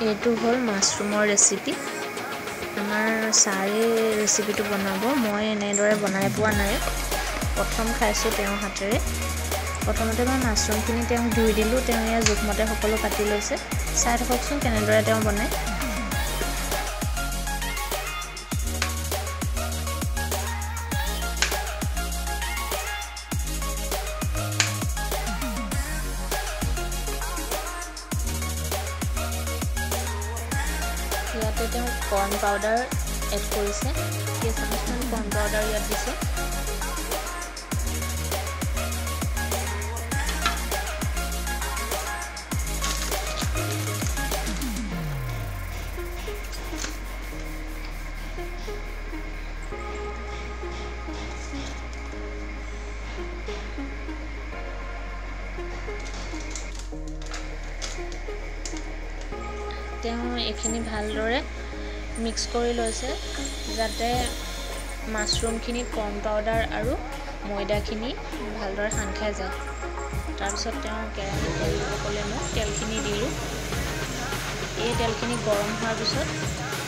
এইটো হ'ল মাছৰুমৰ ৰেচিপি। আমাৰ ছাৰে ৰেচিপিটো বনাব, মই এনেদৰে বনাই পোৱা নাই, প্ৰথম খাইছোঁ তেওঁৰ হাতেৰে। প্ৰথমতে মই মাছৰুমখিনি তেওঁক ধুই দিলোঁ, তেওঁ ইয়াৰ জোখমতে সকলো কাটি লৈছে। চাই থাককচোন কেনেদৰে তেওঁ বনায়। ইয়াতে তেওঁ কৰ্ণ পাউডাৰ এড কৰিছে, কেইচামুচমান কৰ্ণ পাউডাৰ ইয়াত দিছে। তেওঁ এইখিনি ভালদৰে মিক্স কৰি লৈছে, যাতে মাছৰুমখিনিত কৰ্ণ পাউডাৰ আৰু ময়দাখিনি ভালদৰে সান খাই যায়। তাৰপিছত তেওঁ কেৰাহীত তেল দিব ক'লে, মোক তেলখিনি দিলোঁ। এই তেলখিনি গৰম হোৱাৰ পিছত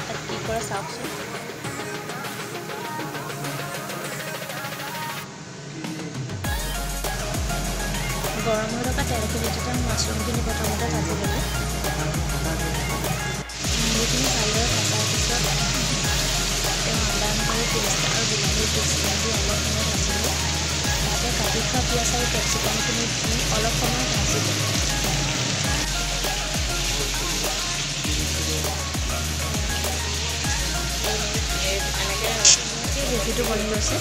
তাত কি কৰে চাওকচোন। গৰম হৈ থকা তেলখিনিতে তেওঁ মাছৰুমখিনি প্ৰথমতে ভাজি ল'লে। এইখিনি ভালদৰে ভজাৰ পিছত তেওঁ আদা নহৰু পেষ্ট আৰু বিলাহীৰ পেষ্টখিনি দি অলপ সময় ভাজিলে। তাতে কাটি থোৱা পিঁয়াজ আৰু কেপচিকামখিনি দি অলপ সময় ভাজিলে। ধুনীয়াকৈ গ্ৰেভিটো বনি গৈছে।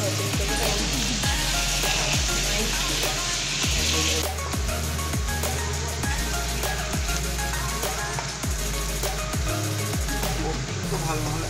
ভাল নহ'লে